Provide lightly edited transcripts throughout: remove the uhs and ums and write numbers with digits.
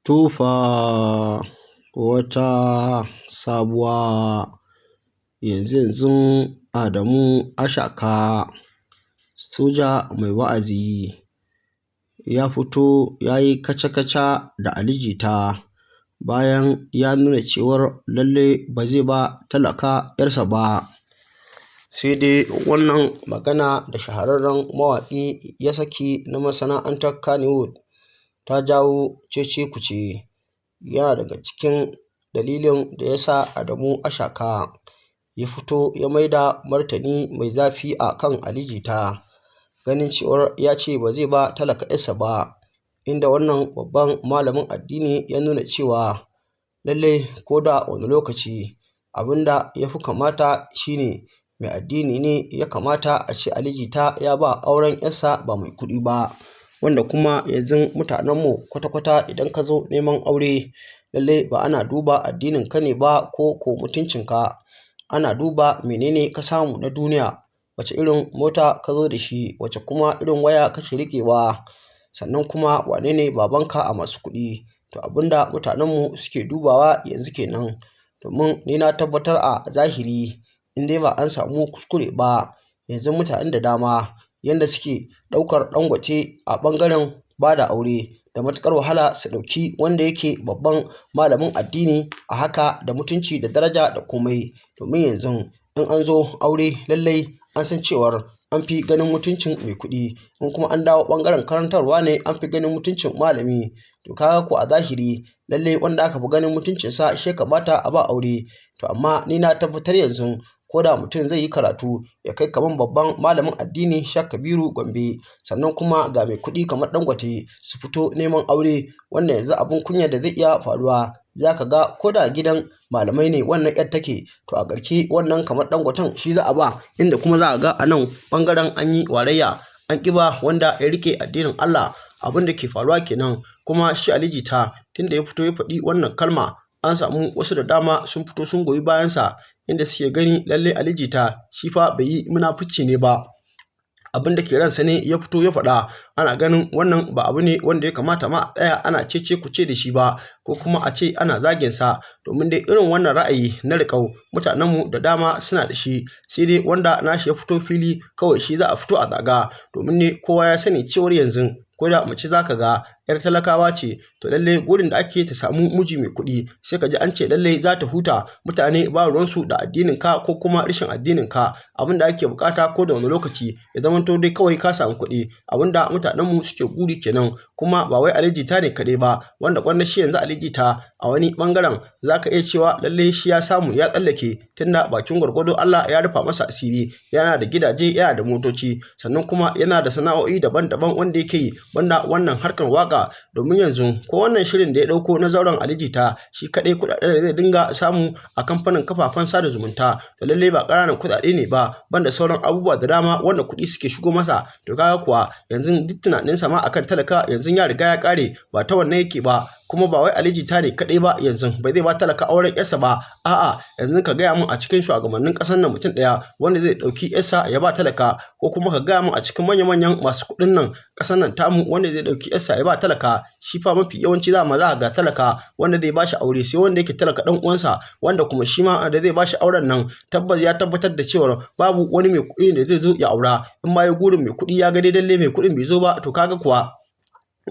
To fa wata sabuwa. Yanzu-yanzun Adamu Ashaka, soja mai wa'azi, ya fito ya yi kaca-kaca da Ali Jita bayan ya nuna cewar lallai ba zai ba talaka 'yarsa ba. Sai dai wannan magana da shahararren mawaƙi ya saki na masana'antar Kannywood ta jawo cece-kuce. Yana daga cikin dalilin da ya sa Adamu Ashaka ya fito ya maida martani mai zafi a kan Ali Jita, ganin cewar ya ce ba zai ba talaka 'yarsa ba, inda wannan babban malamin addini ya nuna cewa lallai ko da wane lokaci abin da ya fi kamata shi ne mai addini ne ya kamata a ce Ali Jita ya ba auren 'yarsa ba mai kuɗi ba. Wanda kuma yanzu mutanenmu kwata-kwata idan ka zo neman aure, lallai ba ana duba addininka ne ba ko mutuncinka. Ana duba menene ka samu na duniya, wace irin mota ka zo da shi, wace kuma irin waya kake riƙewa, sannan kuma wanene babanka a masu kuɗi. To abin da mutanenmu suke dubawa yanzu kenan. Domin ni na tabbatar a zahiri in dai ba an samu kuskure ba, yanzu mutanen da dama yanda suke ɗaukar Dangote a ɓangaren ba da aure, da matuƙar wahala su ɗauki wanda yake babban malamin addini a haka da mutunci da daraja da komai. Domin yanzu in an zo aure, lallai an san cewar an fi ganin mutuncin mai kuɗi. In kuma an dawo ɓangaren karantarwa ne, an fi ganin mutuncin malami. To kaga ko a zahiri lallai wanda aka fi ganin mutuncinsa shi ya kamata a ba aure. To amma ni na tabbatar yanzu ko da mutum zai yi karatu ya kai kamar babban malamin addini Sheikh Kabiru Gombe, sannan kuma ga mai kuɗi kamar Dangote su fito neman aure, wanda yanzu abin kunya da zai iya faruwa, za ka ga ko da gidan malamai ne wannan 'yar take, to a ƙarshe wannan kamar Dangoten shi za a ba. Inda kuma za a ga a nan ɓangaren an yi warayya, an ƙi ba wanda ya riƙe addinin Allah. Abin da ke faruwa kenan. Kuma shi Ali Jita tunda ya fito ya faɗi wannan kalma, an samu wasu da dama sun fito sun goyi bayansa, inda suke gani lallai Ali Jita shi fa bai yi munafunci ne ba. Abin da ke ransa ne ya fito ya faɗa. Ana ganin wannan ba abu ne wanda ya kamata ma a tsaya ana cece-kuce da shi ba, ko kuma a ce ana zaginsa. Domin dai irin wannan ra'ayi na riƙau mutanenmu da dama suna da shi, sai dai wanda nashi ya fito fili kawai shi za a fito a zaga. Domin ne kowa ya sani cewar yanzu ko da mace za ka ga 'yar talakawa ce, to lallai gurin da ake ta samu miji mai kuɗi, sai ka ji an ce lallai za ta huta. Mutane ba ruwansu da addininka ko kuma rashin addininka. Abin da ake buƙata ko da wane lokaci ya zamanto dai kawai ka samu kuɗi. Abin da mutanenmu suke guri kenan. Kuma ba wai Ali Jita ne kaɗai ba, wanda gwanda shi yanzu Ali Jita a wani ɓangaren za ka iya cewa lallai shi ya samu ya tsallake, tunda bakin gwargwado Allah ya rufa masa asiri. Yana da gidaje, yana da motoci, sannan kuma yana da sana'o'i daban-daban wanda yake yi banda wannan harkar waƙa. Domin yanzu ko wannan shirin da ya ɗauko na zauren Ali Jita, shi kaɗai kuɗaɗen da zai dinga samu a kamfanin kafafen sada zumunta, to lallai ba ƙananan kuɗaɗe ne ba, banda sauran abubuwa da dama wanda kuɗi suke shigo masa. To kaga kuwa yanzu duk tunaninsa ma akan talaka yanzu ya riga ya ƙare, ba ta wannan yake ba. Kuma ba wai Ali Jita ne kaɗai ba yanzu ba zai ba talaka auren 'yarsa ba. A'a, yanzu ka gaya mun a cikin shugabannin ƙasar nan mutum ɗaya wanda zai ɗauki 'yarsa ya ba talaka, ko kuma ka gaya mun a cikin manya-manyan masu kuɗin nan ƙasar nan tamu wanda zai ɗauki 'yarsa ya ba talaka. Shi fa mafi yawanci dama za ka ga talaka wanda zai ba shi aure sai wanda yake talaka ɗan uwansa, wanda kuma shi ma da zai ba shi auren nan tabbas ya tabbatar da cewar babu wani mai kuɗi da zai zo ya aura. In ma ya gurin mai kuɗi ya ga dai lalle mai kuɗin bai zo ba, to kaga kuwa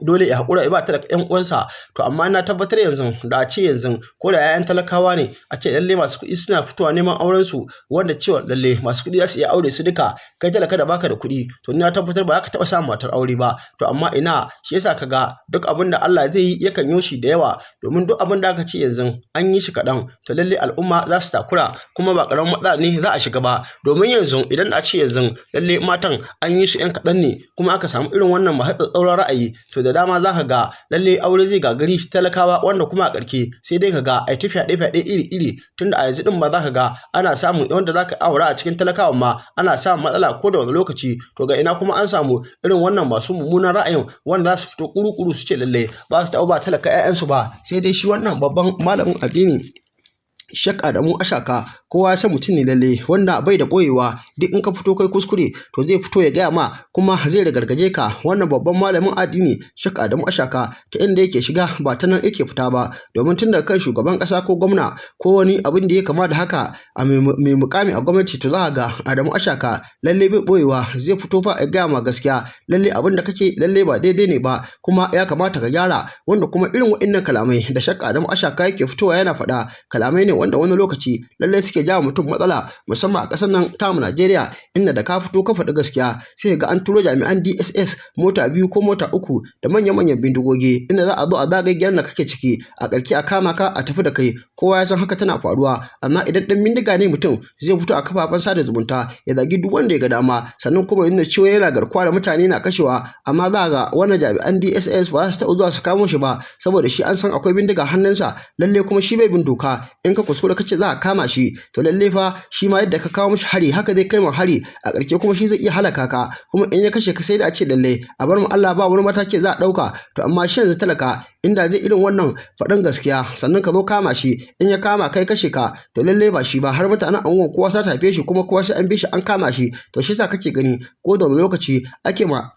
dole ya haƙura ya ba talaka 'yan uwansa. To amma na tabbatar yanzu da a ce yanzu ko da 'ya'yan talakawa ne, a ce lallai masu kuɗi suna fitowa neman aurensu, wanda cewa lallai masu kuɗi za su iya aure su duka, kai talaka da baka da kuɗi, to ni na tabbatar ba za ka taɓa samun matar aure ba. To amma ina, shi yasa ka ga duk abin da Allah zai yi yakan yo shi da yawa. Domin duk abin da aka ce yanzu an yi shi kaɗan, to lallai al'umma za su takura, kuma ba ƙaramin matsala ne za a shiga ba. Domin yanzu idan a ce yanzu lallai matan an yi su 'yan kaɗan ne, kuma aka samu irin wannan masu tsatstsauran ra'ayi, to da dama za ka ga lallai aure zai gagari talakawa, wanda kuma a ƙarshe sai dai ka ga ai ta fyaɗe-fyaɗe iri-iri. Tunda a yanzu ɗin ma za ka ga ana samun wanda za ka aura a cikin talakawan ma ana samun matsala ko da wane lokaci. To ga ina kuma an samu irin wannan masu mummunan ra'ayin wanda za su fito ƙuru-ƙuru su ce lallai ba su taɓa ba talaka 'ya'yansu ba. Sai dai shi wannan babban malamin addini Sheikh Adamu Ashaka kowa Kowa ya san mutum ne lalle wanda bai da ɓoyewa. Duk in ka fito kai kuskure, to zai fito ya gaya ma kuma zai ragargaje ka. Wannan babban malamin addini Sheikh Adamu Ashaka, ta inda yake shiga ba ta nan yake fita ba, domin tun daga kan shugaban ƙasa ko gwamna ko wani abin da ya kama da haka a mai mukami a gwamnati, to za ga Adamu Ashaka lalle bai ɓoyewa, zai fito fa ya gaya ma gaskiya. Lalle abin da kake lalle ba daidai ne ba, kuma ya kamata ka gyara. Wanda kuma irin waɗannan kalamai da Sheikh Adamu Ashaka yake fitowa yana faɗa, kalamai ne wanda wani lokaci lalle suke jawo mutum matsala, musamman a ƙasar nan tamu Najeriya, inda da ka fito ka faɗi gaskiya sai ga an turo jami'an DSS mota 2 ko mota 3 da manya-manyan bindigogi, inda za a zo a zagaye gidan da kake ciki, a ƙarshe a kama ka a tafi da kai. Kowa ya san haka tana faruwa. Amma idan ɗan bindiga ne, mutum zai fito a kafafen sada zumunta ya zagi duk wanda ya ga dama, sannan kuma yana cewa yana garkuwa da mutane na kashewa, amma za ga wannan jami'an DSS ba za su taɓa zuwa su kamo shi ba, saboda shi an san akwai bindiga hannunsa. Lalle kuma shi bai bin doka. In ka kuskura kace za a kama shi, to lalle fa shi ma yadda ka kawo mishi hari haka zai kai ma hari, a ƙarshe kuma shi zai iya halaka ka. Kuma in ya kashe ka, sai da a ce lalle a bar mu Allah, ba wani mataki za a ɗauka. To amma shi yanzu talaka inda zai irin wannan faɗin gaskiya sannan ka zo kama shi, in ya kama kai kashe ka, to lalle ba shi ba har mutanen anguwan kowa sa tafe shi, kuma kowa sai an bi shi an kama shi. To shi yasa kake gani ko da wani lokaci ake ma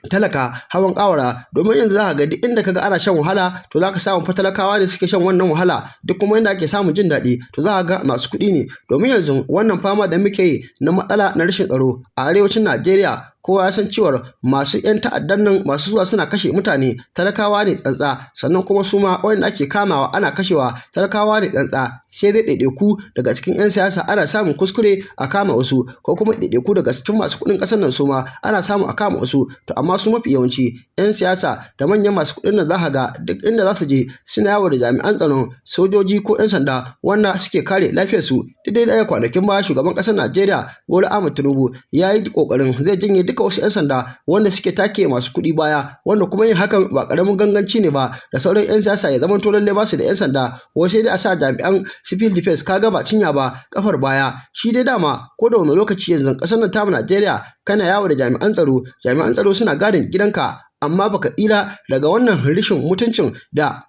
talaka hawan ƙawara, domin yanzu za ka ga duk inda kaga ana shan wahala, to za ka samu fa talakawa ne suke shan wannan wahala. Duk kuma inda ake samun jin daɗi, to za ka ga masu kuɗi ne. Domin yanzu wannan fama da muke yi na matsala na rashin tsaro a arewacin Najeriya, kowa ya san cewar masu 'yan ta'addan nan masu zuwa suna kashe mutane talakawa ne tsantsa. Sannan kuma su ma waɗanda ake kamawa ana kashewa talakawa ne tsantsa. Sai dai ɗaiɗaiku daga cikin 'yan siyasa ana samun kuskure a kama wasu, ko kuma ɗaiɗaiku daga cikin masu kuɗin ƙasar nan su ma ana samu a kama wasu. To amma su mafi yawanci 'yan siyasa da manyan masu kuɗin nan, za ka ga duk inda za su je suna yawo da jami'an tsaron sojoji ko 'yan sanda wanda suke kare lafiyarsu. Duk dai ɗaya kwanakin baya shugaban ƙasar Najeriya Bola Ahmed Tinubu ya yi ƙoƙarin zai janye duka wasu 'yan sanda wanda suke take masu kuɗi baya, wanda kuma yin hakan ba ƙaramin ganganci ne ba, da sauran 'yan siyasa ya zama to lalle ba su da 'yan sanda, ko sai dai a sa jami'an civil defense. Kaga ba cinya ba kafar baya. Shi dai dama ko da wani lokaci yanzu ƙasar nan tamu Najeriya, kana yawo da jami'an tsaro, jami'an tsaro suna gadin gidanka, amma baka tsira daga wannan rashin mutuncin da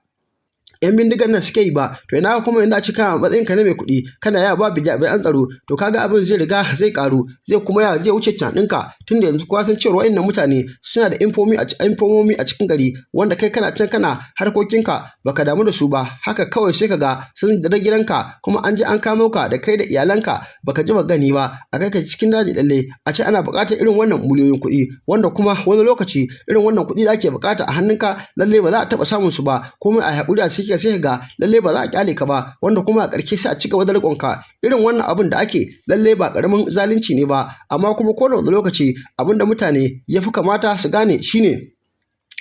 'yan bindigan nan suke yi ba. To ina kuma yanzu a ce kana matsayin ka na mai kuɗi kana yawo babu jami'an tsaro? To kaga abin zai riga zai karu, zai kuma ya zai wuce tunaninka, tunda yanzu kowa san cewa wa'annan mutane suna da infomomi a cikin gari, wanda kai kana can kana harkokinka baka damu da su ba. Haka kawai sai kaga sun dare gidanka, kuma an je an kamo ka da kai da iyalanka, baka ji ba gani ba, a kai ka cikin daji, lalle a ce ana buƙatar irin wannan miliyoyin kuɗi, wanda kuma wani lokaci irin wannan kuɗi da ake buƙata a hannunka lalle ba za a taɓa samun su ba. Komai a haƙuri a sike, sai ga lalle ba za a kyale ka ba, wanda kuma a ƙarshe sai a ci gaba da riƙon ka. Irin wannan abin da ake lalle ba ƙaramin zalunci ne ba. Amma kuma ko da wani lokaci abin da mutane ya fi kamata su gane shine,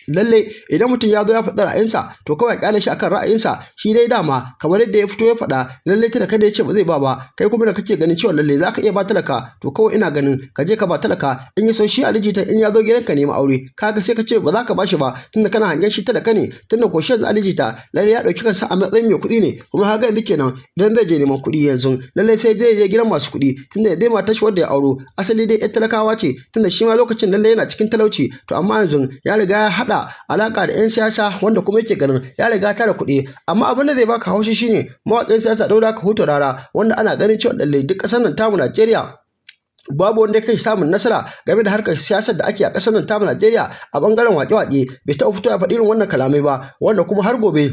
lalle idan mutum ya zo ya faɗi ra'ayinsa, to kawai kyale shi akan ra'ayinsa. Shi dai dama kamar yadda ya fito ya faɗa, lalle talaka da ya ce ba zai ba ba. Kai kuma da kake ganin cewa lalle za ka iya ba talaka, to kawai ina ganin ka je ka ba talaka. In ya so shi Ali Jita in ya zo gidanka nema aure, kaga sai ka ce ba za ka bashi ba, tunda kana hangen shi talaka ne. Tunda ko shi Ali Jita lalle ya ɗauki kansa a matsayin mai kuɗi ne, kuma haka yanzu kenan idan zai je neman kuɗi yanzu lalle sai dai je gidan masu kuɗi, tunda dai matar shi wanda ya auro asali dai 'yar talakawa ce, tunda shi ma lokacin lalle yana cikin talauci. To amma yanzu ya riga ya haɗa alaka da 'yan siyasa, wanda kuma yake ganin ya riga tara kuɗi. Amma abin da zai baka haushi shine mawaƙin siyasa Dauda Kahutu Rarara, wanda ana ganin cewa lalle duk ƙasar nan tamu Najeriya babu wanda ya kai samun nasara game da harkar siyasar da ake a ƙasar nan tamu Najeriya a ɓangaren waƙe-waƙe, bai taɓa fitowa ya faɗi irin wannan kalamai ba. Wanda kuma har gobe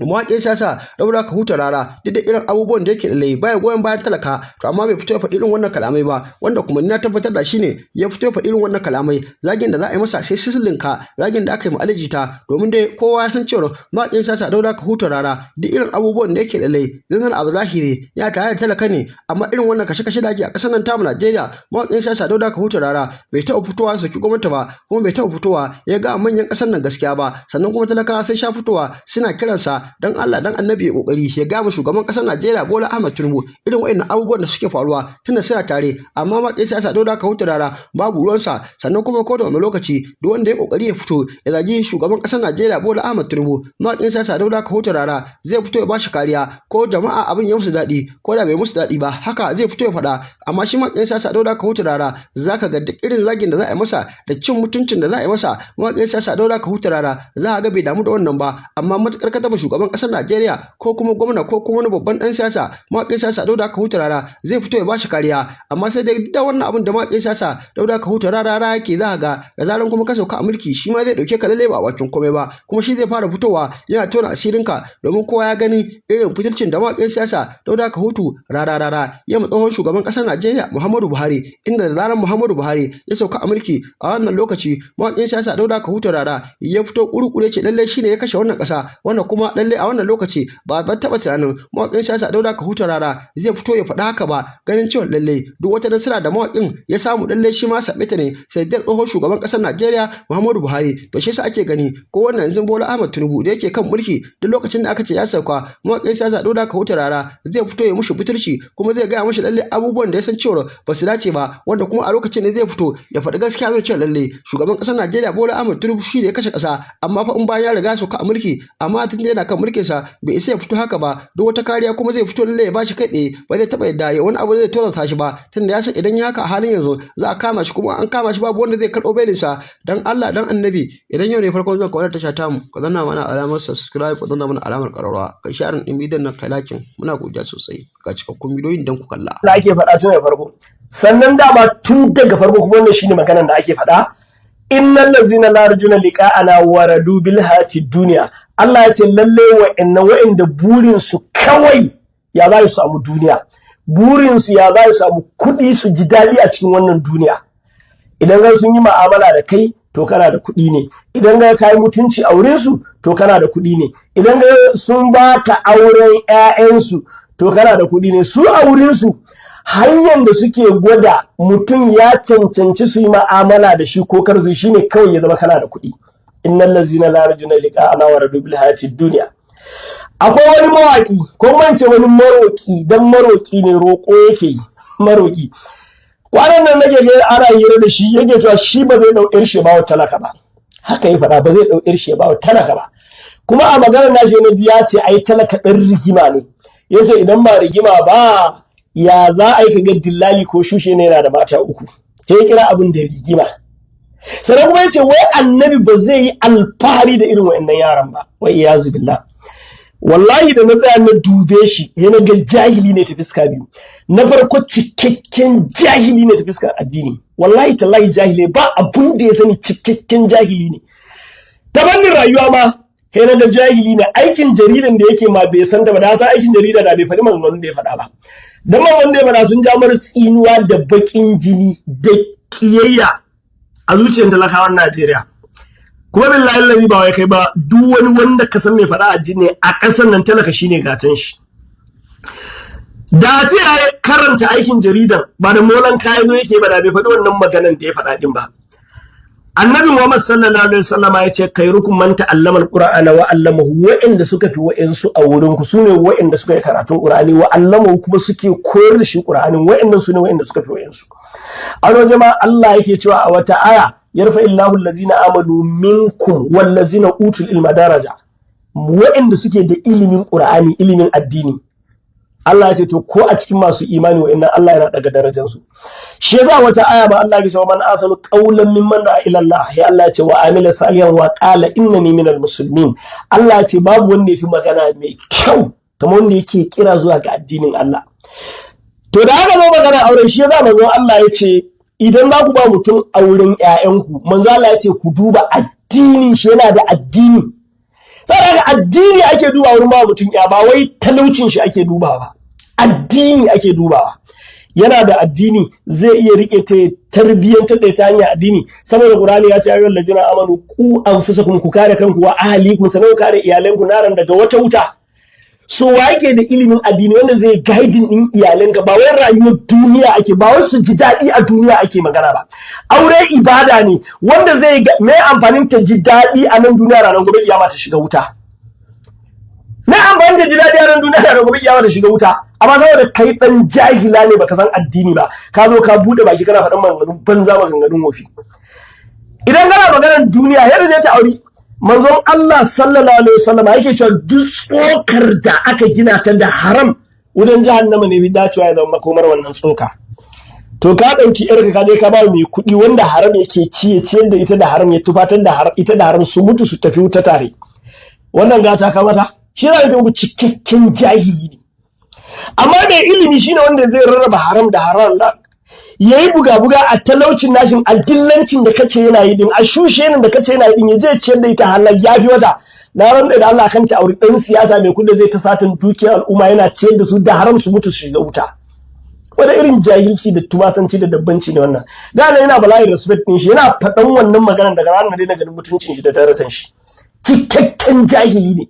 mawaƙin siyasa Dauda Kahutu Rarara, duk da irin abubuwan da yake lalle baya goyon bayan talaka, to amma bai fito ya faɗi irin wannan kalamai ba. Wanda kuma ni na tabbatar da shi ne ya fito ya faɗi irin wannan kalamai, zagin da za a yi masa sai silinka zagin da aka yi ma Ali Jita. Domin dai kowa ya san cewa mawaƙin siyasa Dauda Kahutu Rarara, duk irin abubuwan da yake lalle zan abu zahiri ya tare da talaka ne, amma irin wannan kashe-kashe da ake a ƙasar nan tamu Najeriya, mawaƙin siyasa Dauda Kahutu Rarara bai taɓa fitowa ya soki gwamnati ba, kuma bai taɓa fitowa ya ga manyan ƙasar nan gaskiya ba. Sannan kuma talakawa sai sha fitowa suna kiransa, dan Allah dan Annabi ya kokari ya ga mu shugaban ƙasar Najeriya Bola Ahmed Tinubu irin waɗannan abubuwan da suke faruwa, tunda suna tare. Amma mawaƙin siyasa Dauda Kahutu Rarara babu ruwansa. Sannan kuma ko da wani lokaci duk wanda ya kokari ya fito ya zagi shugaban ƙasar Najeriya Bola Ahmed Tinubu, mawaƙin siyasa Dauda Kahutu Rarara zai fito ya bashi kariya, ko jama'a abin ya musu daɗi ko da bai musu daɗi ba, haka zai fito ya faɗa. Amma shi mawaƙin siyasa Dauda Kahutu Rarara, zaka ga duk irin zagin da za a yi masa da cin mutuncin da za a yi masa, mawaƙin siyasa Dauda Kahutu Rarara za a ga bai damu da wannan ba. Amma matukar ka taɓa shugaban ƙasar Najeriya ko kuma gwamna ko kuma wani babban ɗan siyasa, mawaƙin siyasa Dauda Kahutu Rara zai fito ya ba shi kariya. Amma sai dai duk da wannan abin da mawaƙin siyasa Dauda Kahutu Rarara yake, za ga da zaran kuma ka sauka a mulki, shi ma zai ɗauke ka lalle ba a bakin komai ba, kuma shi zai fara fitowa yana tona asirinka, domin kowa ya gani irin fitilcin da mawaƙin siyasa Dauda Kahutu Rarara ya ma tsohon shugaban ƙasar Najeriya Muhammadu Buhari, inda da zaran Muhammadu Buhari ya sauka a mulki a wannan lokaci, mawaƙin siyasa Dauda Kahutu Rara ya fito ƙuru-ƙuru ce lalle shine ya kashe wannan ƙasa, wanda kuma lalle a wannan lokaci ba ba taɓa tunanin mawaƙin siyasa Dauda Kahutu Rara zai fito ya faɗa haka ba, ganin cewa lalle duk wata nasara da mawaƙin ya samu, lalle shi ma same ta ne sai dai tsohon shugaban ƙasar Najeriya Muhammadu Buhari. To shi yasa ake gani ko wannan yanzu Bola Ahmed Tinubu da yake kan mulki, duk lokacin da aka ce ya sauka, mawaƙin siyasa Dauda Kahutu Rara zai fito ya mushi butulci, kuma zai gaya mushi lalle abubuwan da ya san cewa ba su dace ba, wanda kuma a lokacin ne zai fito ya faɗi gaskiya, zai ce lalle shugaban ƙasar Najeriya Bola Ahmed Tinubu shi ne ya kashe ƙasa. Amma fa in bayan ya riga sauka a mulki, amma tun da yana kan mulkin sa bai isa ya fito haka ba. Duk wata kariya kuma zai fito lalle ya bashi kai tsaye, ba zai taɓa yadda ya wani abu zai tozarta shi ba, tunda ya san idan ya haka a halin yanzu za a kama shi, kuma an kama shi babu wanda zai karɓo belin sa. Dan Allah dan Annabi, idan yau ne farkon zuwan ka wannan tasha tamu, ka danna mana alamar subscribe, ka danna mana alamar ƙararrawa, ka share din bidiyon nan, kai like. Muna godiya sosai. Ga cikakkun bidiyoyin dan ku kalla. Da ake faɗa tun da farko, sannan dama tun daga farko kuma wannan shine maganar da ake faɗa: innal ladzina la yarjuna liqa'ana wa radu bil hayati dunya. Allah ya ce lalle wa'annan wa'anda burin su kawai ya za su samu duniya, burin su ya za su samu kuɗi su ji daɗi a cikin wannan duniya. Idan ga sun yi ma'amala da kai, to kana da kuɗi ne. Idan ga ka yi mutunci a wurin su, to kana da kuɗi ne. Idan ga sun baka auren 'ya'yansu, to kana da kuɗi ne. Su a wurin su, hanyar da suke gwada mutum ya cancanci su yi ma'amala da shi ko kar su shine kawai ya zama kana da kuɗi. Innal ladzina la yarjuna liqa'ana wa radu bil hayati dunya. Akwai wani mawaki, ko mance wani maroki, dan maroki ne, roƙo yake yi, maroki. Kwanan nan nake ga ana hira da shi, yake cewa shi ba zai dau shi ba wa talaka ba. Haka ya faɗa, ba zai dau shi ba wa talaka ba. Kuma a maganar nashi na ji ya ce ai talaka ɗan rigima ne. Yace idan ba rigima ba, ya za a yi ka ga dillali ko shushe ne yana da mata uku? Sai ya kira abin da rigima. Sannan kuma yace wai Annabi ba zai yi alfahari da irin wa'annan yaran ba, wai iyazu billah. Wallahi da na tsaya na dube shi, sai na ga jahili ne ta fiska biyu. Na farko, cikakken jahili ne ta fiskar addini. Wallahi tallahi jahili, ba abun da ya sani, cikakken jahili ne. Ta fannin rayuwa ma sai na ga jahili ne. Aikin jaridan da yake ma bai san ta ba. Da san aikin jarida, da bai faɗi maganganun da ya faɗa ba, dan maganganun da ya faɗa sun ja mar tsinuwa da baƙin jini da kiyayya a zuciyar talakawan Najeriya. Kuma billahi lazi, ba wai kai ba, duk wani wanda ka san mai faɗa a jini a ƙasar nan, talaka shine gatan shi. Da ce ya karanta aikin jaridan, ba da molan kayan zo yake ba, da bai faɗi wannan maganan da ya faɗa din ba. Annabi Muhammad sallallahu alaihi wasallam ya ce: khairukum man ta'allama alqur'ana wa 'allamahu. Wa'inda suka fi wa'insu a wurin ku sune wa'inda suka yi karatun Qur'ani, wa 'allamahu, kuma suke koyar da shi Qur'anin. Wa'innan sune wa'inda suka fi wa'insu. A wajen ma Allah yake cewa a wata aya: yarfa illahu allazina amanu minkum wallazina utul ilma daraja. Wa'inda suke da ilimin Qur'ani, ilimin addini, Allah ya ce to ko a cikin masu imani wa'annan Allah yana daga darajarsu. Shi yasa wata aya ba Allah ya ce: man ahsanu qawlan mimman da'a ila Allah. Ya Allah ya ce: wa amila salihan wa qala innani minal muslimin. Allah ya ce babu wanda yafi magana mai kyau kamar wanda yake kira zuwa ga addinin Allah. To da aka zo magana auren, shi yasa manzon Allah ya ce idan za ku ba mutum auren ƴaƴanku, manzo Allah ya ce ku duba addinin shi, yana da addini. Saboda addini ake duba wurin ba mutum ya, ba wai talaucin shi ake dubawa, addini ake dubawa. Yana da addini, zai iya rike ta, tarbiyyantar da ta hanyar addini, saboda Qur'ani ya ce: ayyuhal ladzina amanu qu anfusakum, ku kare kanku, wa ahlikum, sanan ku kare iyalanku, naran, daga wata wuta. So wa yake da ilimin addini wanda zai guiding din iyalanka? Ba wai rayuwar duniya ake ba, wai su ji daɗi a duniya ake magana ba. Aure ibada ne wanda zai me amfanin ta ji daɗi a nan duniya, ranar gobe kiyama ta shiga wuta? Me amfanin ta ji daɗi a nan duniya, ranar gobe kiyama ta shiga wuta? Amma saboda kai dan jahila ne, baka san addini ba, ka zo ka bude baki kana faɗan maganganun banza, maganganun wofi. Idan kana maganar duniya, yadda zai ta auri, manzon Allah sallallahu alaihi wasallam yake cewa duk tsokar da aka gina ta da haram, wurin jahannama ne bi dacewa ya zama makomar wannan tsoka. To ka ɗauki yarka ka je ka ba mai kuɗi wanda haram yake ci, ya ciyar da ita da haram, ya tufatar da ita da haram, su mutu su tafi wuta tare. Wannan gata ka mata? Shi yana da muku cikakken jahili ne. Amma mai ilimi shine wanda zai rarraba haram da haram, da yayi buga-buga a talaucin nashin, a dillancin da kace yana yi din, a shushe da kace yana yi din, ya je ciyar da ita halal yafi wata. Na rantsa da Allah, kan ta auri ɗan siyasa mai kudi zai ta satin dukiyar al'umma yana ciyar da su da haram, su mutu su shiga wuta. Wani irin jahilci da tumatanci da dabbanci ne wannan? Gane yana bala'i respect din shi, yana faɗan wannan maganar, daga ranar da ganin mutuncin shi da darajar shi. Cikakken jahili ne.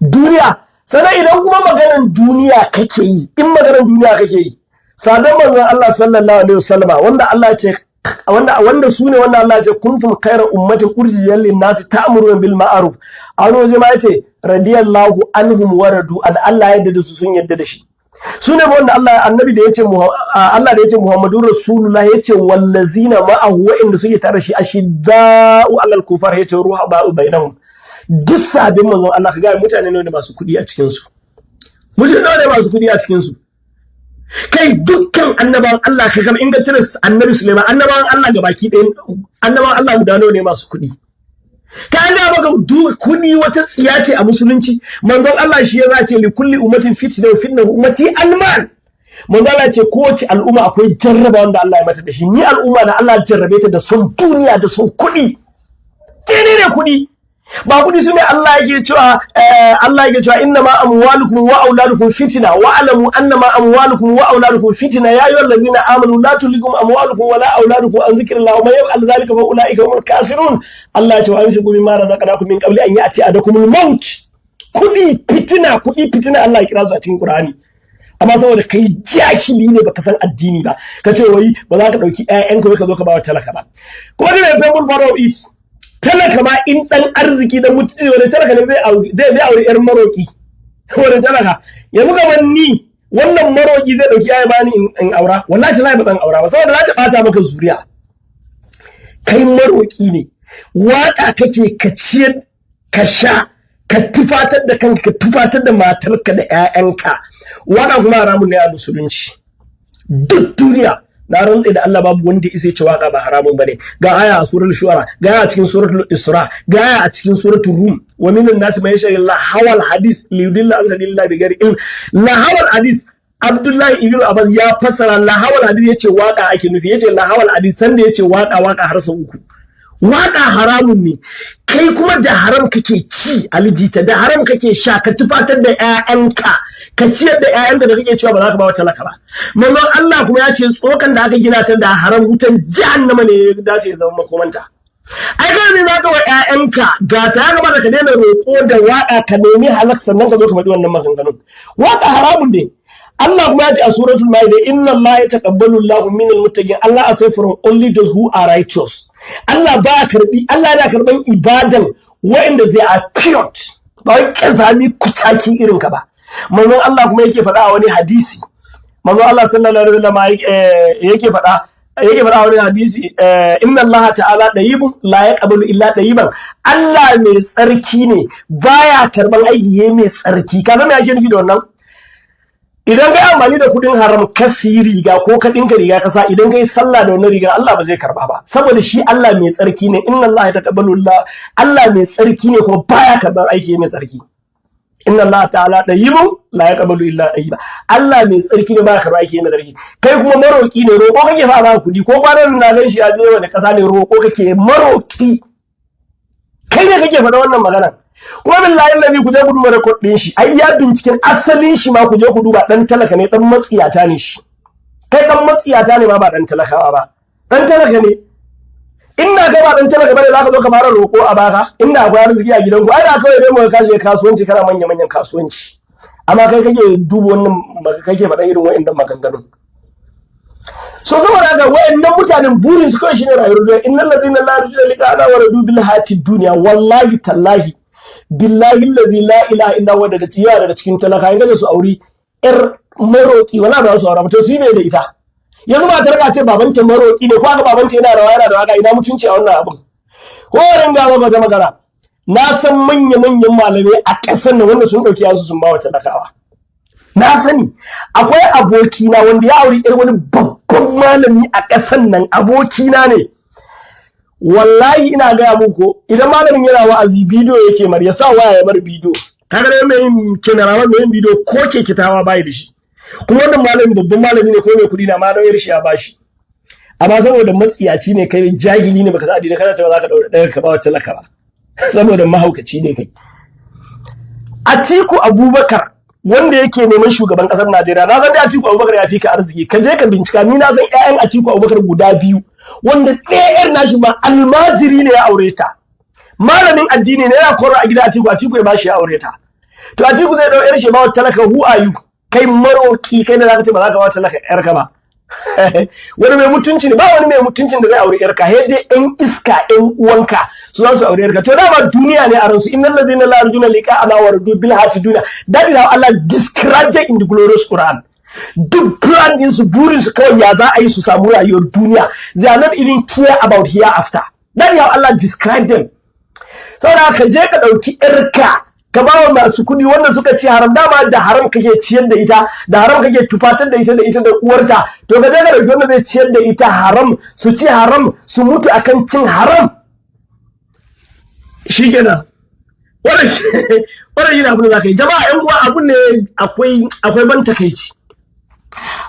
Duniya sannan idan kuma maganar duniya kake yi, in maganar duniya kake yi, sabon manzon Allah sallallahu alaihi wasallama, wanda Allah ya ce, wanda su ne wanda Allah ya ce kuntum khayra ummatin ukhrijat lin nasi ta'muruna bil ma'ruf. A wani waje ma yace radiyallahu anhum wa radu an, Allah ya yarda da su, sun yarda da shi. Su ne wanda Allah, annabi da yace, Allah da yace Muhammadu Rasulullah, yace wallazina ma'ahu, wa'inda suke tare shi, ashidda'u alal kufar, yace ruhama'u bainahum. Duk sabin manzon Allah, ka ga mutane ne masu kuɗi a cikin su? Mutane ne masu kuɗi a cikin su? Kai, dukkan annabawan Allah ka gama, in ka cire annabi Suleiman, annabawan Allah gabaki ɗaya, annabawan Allah guda nawa ne masu kuɗi? Ka an ga maka kuɗi wata tsiya ce a musulunci. Manzon Allah shi ya zace li kulli ummatin fitna wa fitna ummati almal. Manzon Allah ce kowace al'umma akwai jarraba wanda Allah ya mata da shi. Ni al'umma da Allah ya jarrabe ta da son duniya da son kuɗi. Ne kuɗi ba kuɗi su ne. Allah yake cewa, Allah yake cewa inna ma amwalukum wa auladukum fitna, wa alamu anna ma amwalukum wa auladukum fitna, ya ayyuhal ladzina amanu la tulhikum amwalukum wa la auladukum an zikrillah, wa man yaf'al dhalika fa ulaika humul khasirun. Allah ya ce wa anfiqu mimma razaqnakum min qabli an ya'ti ahadakumul maut. Kuɗi fitina, kuɗi fitina, Allah ya kira su a cikin Qur'ani. Amma saboda kai jahili ne, baka san addini ba, ka ce wai ba za ka ɗauki ƴaƴanka wai ka zo ka ba wa talaka ba. Kuma da mai family part of it, talaka ma in dan arziki da mutunci, wani talaka ne zai aure yar maroki? Wani talaka yanzu kamar ni, wannan maroki zai dauki ayi bani in aura? Wallahi tallahi ba zan aura ba, saboda za ta bata maka zuriya. Kai maroki ne, waka kake ka ciyar, ka sha, ka tufatar da kanka, ka tufatar da matarka da 'ya'yanka. Waka kuma haramun ne a musulunci. Duk duniya, na rantse da Allah, babu wanda isa ce waka ba haramun bane. Ga aya a suratul shu'ara, ga aya a cikin suratul isra, ga aya a cikin suratul rum: wa minan nasi man yashtari lahawal hadis liyudilla an sabilillahi bighairi ilm. Lahawal hadis, Abdullahi ibn Abbas ya fassara lahawal hadis, yace waka ake nufi. Yace lahawal hadis, sanda yace waka, waka har sau uku. Waka haramun ne. Kai kuma da haram kake ci, alijita, da haram kake sha, ka tufatar da 'ya'yanka, ka ciyar da 'ya'yanka da kake cewa ba za ka ba wa talaka ba. Manzon Allah kuma ya ce tsokan da aka gina ta da haram, wutan jahannama ne ya dace ya zama makomanta. Ai kai ne za ka wa 'ya'yanka ga ta, ya kamata ka daina roƙo da waƙa, ka nemi halak, sannan ka zo ka faɗi wannan maganganun. Waƙa haramun ne. Allah kuma ya ce a suratul Maida: inna Allah ya taqabbalu Allahu minal muttaqin. Allah accept from only those who are righteous. Allah ba karbi, Allah yana karban ibadan waɗanda zai are pure, ba wai kazami kucaki irin ka ba. Manzon Allah kuma yake faɗa a wani hadisi, manzon Allah sallallahu alaihi wasallam yake faɗa a wani hadisi: inna Allah ta'ala dayyibun la yaqbalu illa dayyiban. Allah mai tsarki ne, baya karban aiki yayi mai tsarki. Ka san me ake nufi da wannan? Idan ka yi amfani da kudin haram ka siyi riga ko ka dinka riga ka sa, idan ka yi sallah da wannan riga, Allah ba zai karba ba, saboda shi Allah mai tsarki ne. Inna Allah ya taqabbalu Allah, Allah mai tsarki ne kuma baya karban aiki mai tsarki. Inna Allah ta'ala dayyibun la yaqbalu illa tayyiba. Allah mai tsarki ne, baya karban aiki mai tsarki. Kai kuma maroki ne, roko kake fa ba kudi. Ko kwanan na gan shi ya je wani kasa ne, roko kake, maroki. Kai ne kake faɗa wannan magana. Kuma billahi lazi, ku je ku duba record din shi, ai ya binciken asalin shi ma, ku je ku duba, dan talaka ne, dan matsiyata ne shi. Kai dan matsiyata ne ma, ba dan talakawa ba. Dan talaka ne? Inda kai ba dan talaka bane, zaka zo ka fara roko a baka? Inda akwai arziki a gidanku, ai da kawai dai mu kashe kasuwanci, kana manya manyan kasuwanci. Amma kai kake duba wannan, kake faɗan irin wa'annan maganganun. So saboda haka, wayannan mutanen burin su kawai shine rayuwar duniya. Innal ladzina la yarjuna liqa'ana wa radu bil hayati dunya. Wallahi tallahi, billahi allazi la ilaha illa huwa, daga ciya daga cikin talaka in gaje su auri yar maroki, wala ba su aura ba. To su ne da ita yanzu ba tarka ce babanta maroki ne, ko aka babanta yana rawa, yana da waka, ina mutunci a wannan abun? Ko ringa ba wata magana, na san manya manyan malamai a ƙasar nan wanda sun ɗauki yasu sun ba wa talakawa. Na sani akwai abokina wanda ya auri irin wani babban malami a ƙasan nan, abokina ne. Wallahi ina gaya muku, idan malamin yana wa'azi, bidiyo yake mar, ya sa waya ya bar bidiyo. Kaga dai mai yin cameraman, mai yin bidiyo, ko keke tawa bai da shi. Kuma wannan malamin babban malami ne ko mai kuɗi na ma dauyar shi ya bashi, amma saboda matsiyaci ne kai, jahili ne, baka san addini, kana cewa zaka daure ɗayar ka ba wa talaka ba, saboda mahaukaci ne kai. Atiku Abubakar wanda yake neman shugaban kasar Najeriya, na san dai Atiku Abubakar ya fi ka arziki. Ka je ka bincika. Ni na san ƴaƴan Atiku Abubakar guda biyu, wanda ɗaya ƴar nashi ma almajiri ne ya aure ta, malamin addini ne yana koro a gida Atiku, Atiku ya bashi ya aure ta. To Atiku zai dau ƴar shi ba wa talaka. Who are you? Kai maroki, kai da zaka ce ba za ka ba talaka ƴar ka ba. Wani mai mutunci ne? Ba wani mai mutuncin da zai aure yarka, sai dai ɗan iska ɗan uwanka su za su aure yarka. To dama duniya ne a ransu. إن الذين لا يرجون لقاءنا ورضوا بالحياة الدنيا. That is how Allah described it in the glorious Quran. Duk plan din su, burin su kawai ya za a yi su samu rayuwar duniya. They are not even care about hereafter. That is how Allah described them. Saboda ka je ka ɗauki yarka ka ba wa masu kuɗi wanda suka ci haram. Dama da haram kake ciyar da ita, da haram kake tufatar da ita, da ita da uwarta. To ka je ka ɗauki wanda zai ciyar da ita haram, su ci haram, su mutu akan cin haram. Shikenan, wannan shi ne abin da za ka yi. Jama'a, yan uwa, abu ne akwai ban takaici.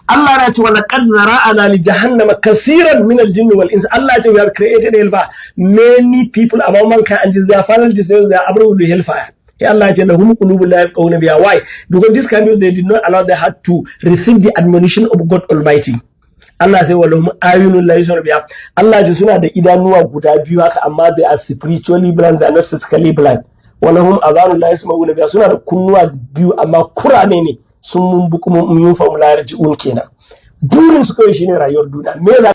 Allah ya ce: ولقد ذرأنا لجهنم كثيرا من الجن والإنس. Allah ya ce we have created hellfire, many people among mankind and their final destination, they are able to hellfire. Ya Allah ya ce: لهم قلوب لا يفقهون بها. Why? Because this kind of, they did not allow their heart to receive the admonition of God Almighty. Allah sai: ولهم أعين لا يبصرون بها. Allah ya ce suna da idanuwa guda biyu haka, amma they are spiritually blind, they are not physically blind. ولهم آذان لا يسمعون بها. Suna da kunnuwa biyu amma kurame ne. صم بكم عمي فهم لا يرجعون kenan. Burin su kawai shine rayuwar duniya. Me za